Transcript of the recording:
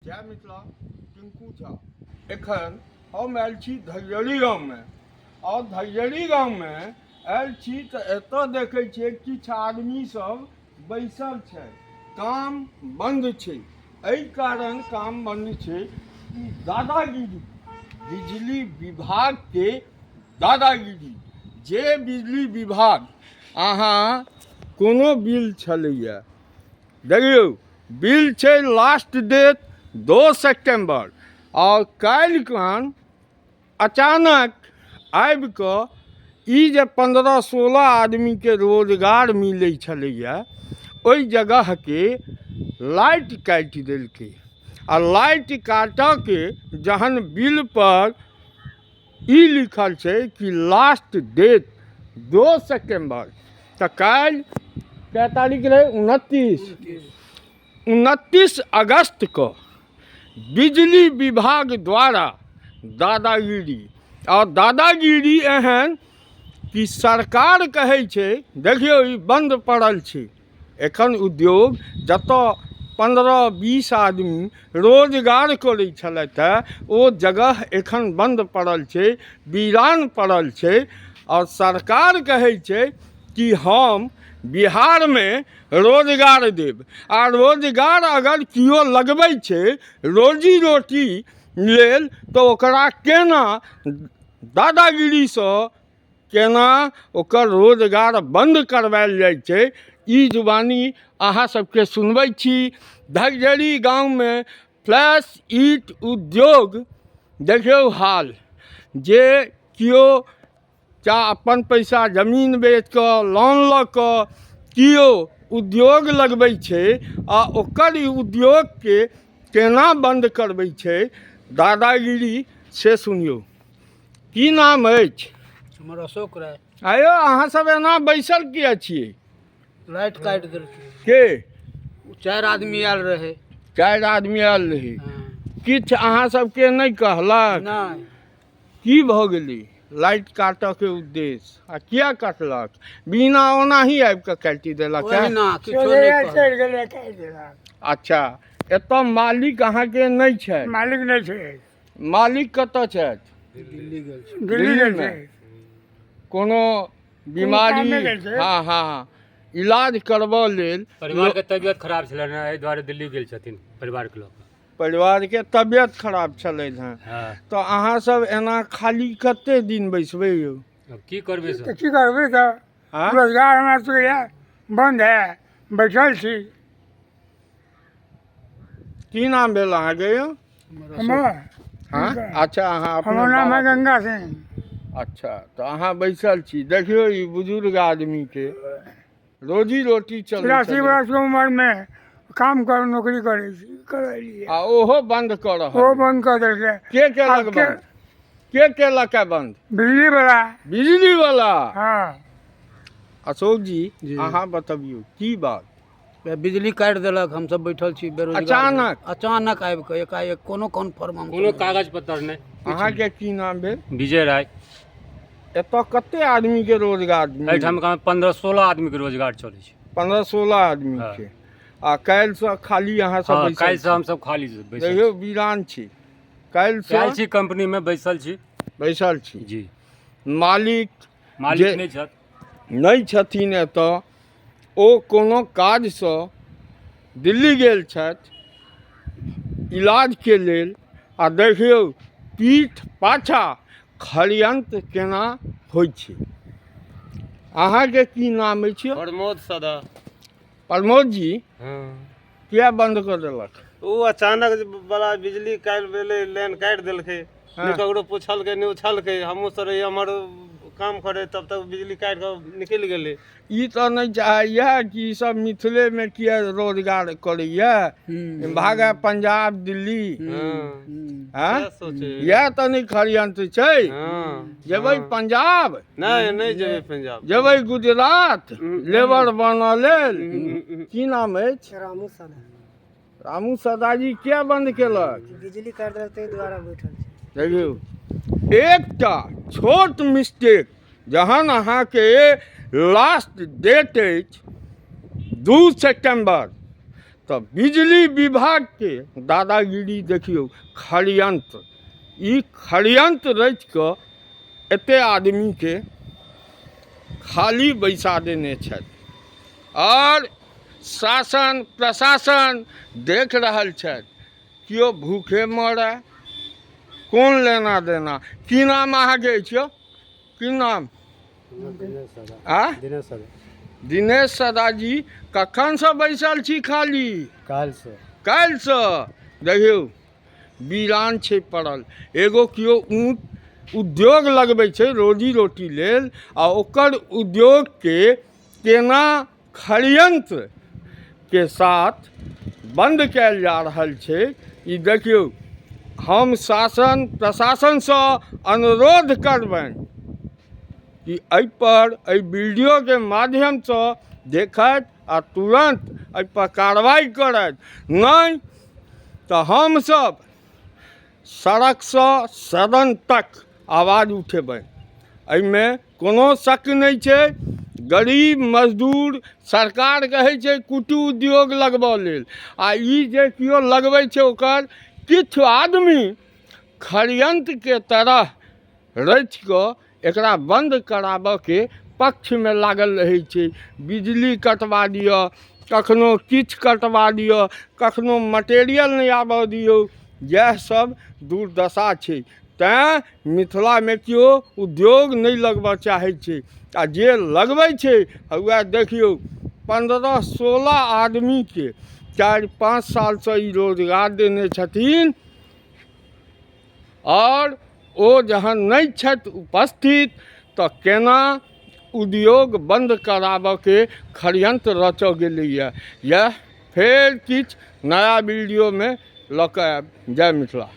जय मिथिला, टिंकू झा। एखन हम आयल छी धैयरी गाममे आओर धैयरी गाममे आयल छी तऽ एतऽ देखै छियै किछु आदमी सब बैसल छै। काम बन्द छै, एहि कारण काम बन्द छै कि दादागिरी, बिजली विभागके दादागिरी। जे बिजली विभाग अहाँ कोनो बिल छलैए, देखियौ बिल छै लास्ट डेट 2 सेप्टेम्बर, आओर काल्हि खन अचानक आबि कऽ ई जे 15-16 आदमीके रोजगार मिलै छलैए ओहि जगहके लाइट काटि देलकै। आ लाइट काटऽके जहन बिलपर ई लिखल छै कि लास्ट डेट 2 सेप्टेम्बर, तऽ काल्हि कए तारीख रहै? 29 अगस्तके बिजली विभाग द्वारा दादागिरी। आओर दादागिरी एहन कि सरकार कहै छै, देखियौ ई बन्द पड़ल छै एखन उद्योग, जतऽ 15-20 आदमी रोजगार करै छलथि हेँ, ओ जगह एखन बन्द पड़ल छै, वीरान पड़ल छै। आओर सरकार कहै छै कि हम बिहारमे रोजगार देब। आ रोजगार अगर केओ लगबै छै रोजी रोटी लेल, तऽ ओकरा केना दादागिरीसँ केना ओकर रोजगार बन्द करवायल जाइ छै, ई जुबानी अहाँ सबके सुनबै छी। धगजरी गाँवमे फ्लैश ईट उद्योग देखियौ हाल, जे केओ चाहे अपन पैसा जमीन बेच कऽ लोन लऽ कऽ केओ उद्योग लगबै छै, आ ओकर ई उद्योगके केना बन्द करबै छै दादागिरी, से सुनियौ। की नाम अछि? हमर अशोक राय। आयो अहाँ सब एना बैसल किया छियै? लाइट काटि देलकै। के? 4 आदमी आयल रहै। 4 आदमी आयल रहै? हँ। किछु अहाँ सबके नहि कहलक? नहि। की भऽ गेलै लाइट काटऽके उद्देश्य, आ किया काटलक? बिना ओनाही आबि कऽ काटि देलक? ओहिना किछो नहि कहलक। चलि गेलै, काटि देलक। अच्छा, एतऽ मालिक अहाँके नहि छै? मालिक नहि छै। मालिक कतऽ छथि? दिल्ली गेल छै। दिल्ली गेल दिल्लीमे। छै। कोनो बीमारी? कामे गेल छै। हँ हँ, इलाज करबऽ लेल। परिवारके तबियत खराब छलनि हेँ, एहि दुआरे दिल्ली गेल छथिन परिवारके लऽ कऽ। परिवारके तबियत खराब छलनि हेँ? हँ। तऽ अहाँ सब एना खाली कते दिन बैसबै यौ? आब की करबै तऽ सर? की करबै तऽ? आँय? रोजगार हमरा सबके यऽ बन्द है, बैठल छी। की नाम भेल अहाँके यौ? हमर? हँ, अच्छा, अहाँ अपने हमर नाम है बाबा- गंगा सिंह। अच्छा, तऽ अहाँ बैसल छी। देखियौ ई बुजुर्ग आदमीके रोजी रोटी चलै 83 छलै। वर्ष के उम्र में काम कर नौकरी करै छी, करलियै। आ ओहो बन्द कऽ रहल। ओ बंद कऽ देलकै। के केलक आब के- बन्द? के केलक है बन्द? बिजली वाला। बिजली वाला। हँ। अशोक जी, जी। अहाँ बतबियौ की बात? बिजली काटि देलक, हमसब बैठल छी बेरोजगार। अचानक? अचानक आबि कऽ एकाएक, कोनो कन्फर्म हम कोनो कागज पत्तर नहि। अहाँके की नाम भेल? विजय राय। एतऽ कते आदमी के रोजगार मिलल? एहिठाम 15-16 आदमीके रोजगार चलै छै। 15-16 आदमी के। आ काल्हिसँ खाली अहाँ सब हँ, बैसल काल्हिसँ छी? हमसब खाली बैसल देखियौ छी। वीरान छी काल्हिसँ। आयल छी, कंपनीमे बैसल छी। बैसल छी? जी। मालिक? मालिक जे- नहि छथि। नहि छथिन एतऽ, ओ कोनो काजसँ दिल्ली गेल छथि इलाजके लेल। आ देखियौ पीठ पाछा खरियंत केना होइ छै। अहाँके की नाम अछि? प्रमोद सदा। प्रमोद जी। हँ। किया बन्द कऽ देलक? ओ अचानक जे बला बिजली काल्हि भेलै, लाइन काटि देलकै। हँ। नहि ककरो पुछलकै, नहि उछलकै। हमहूँ सर रहियै हमर काम करै, तब तक बिजली काटि कऽ निकलि गेलै। ई तऽ नहि चाहैए कि ई सब मिथिलेमे किया रोजगार करैए, भागय पंजाब दिल्ली। हँ। आँय? सएह सोचै। इएह तऽ नहि खरियंत छै। हँ। जेबै हँ। पंजाब? नहि, नहि जेबै पंजाब। जेबै गुजरात लेबर बनऽ लेल। की नाम अछि? रामू सदा। रामू सदाजी, किया बन्द केलक? बिजली काटि देलक, ताहि दुआरे बैठल छी। देखियौ, एकटा छोट मिस्टेक, जहन अहाँके लास्ट डेट अछि 2 सेप्टेम्बर, तऽ बिजली विभागके दादागिरी देखियौ। खड़यंत्र, ई खड़यंत्र रचि कऽ एते आदमीके खाली बैसा देने छथि आओर शासन प्रशासन देख रहल छथि। केओ भूखे मरए, कोन लेना देना। की नाम अहाँके अछि यौ? की नाम? आ दिनेश सर। दिनेश सदा जी, कखनसँ बैसल छी खाली? काल्हिसँ। काल्हिसँ। देखियौ, वीरान छै पड़ल। एगो केओ ऊँट उद्योग लगबै छै रोजी रोटी लेल, आ ओकर उद्योगके केना खड़यंत्रके साथ बन्द कयल जा रहल छै, ई देखियौ। हम शासन प्रशासनसँ अनुरोध करबनि कि एहिपर एहि वीडियोके माध्यमसँ देखथि आ तुरन्त एहिपर कार्रवाइ करथि, नहि तऽ हमसभ सड़कसँ सदन तक आवाज उठेबै, एहिमे कोनो शक नहि छै। गरीब मजदूर, सरकार कहै छै कुटीर उद्योग लगबऽ लेल, आ ई जे केओ लगबै छै ओकर किछु आदमी खड़यंत्रके तरह रचि कऽ एकरा बन्द कराबऽके पक्षमे लागल रहै छै। बिजली कटवा दिअ, कखनो किछु कटवा दिअ, कखनो मटेरियल नहि आबऽ दियौ, इएह सब दुर्दशा छै। तैँ मिथिलामे केओ उद्योग नहि लगबऽ चाहै छै, आ जे लगबै छै, वएह देखियौ, 15-16 आदमीके 4-5 सालसँ ई रोजगार देने छथिन, आओर ओ जहन नहि छथि उपस्थित तऽ केना उद्योग बन्द कराबऽके खड़यंत्र रचऽ गेलैए। इएह फेर किछु नया वीडियोमे लऽ कऽ आयब। जय मिथिला।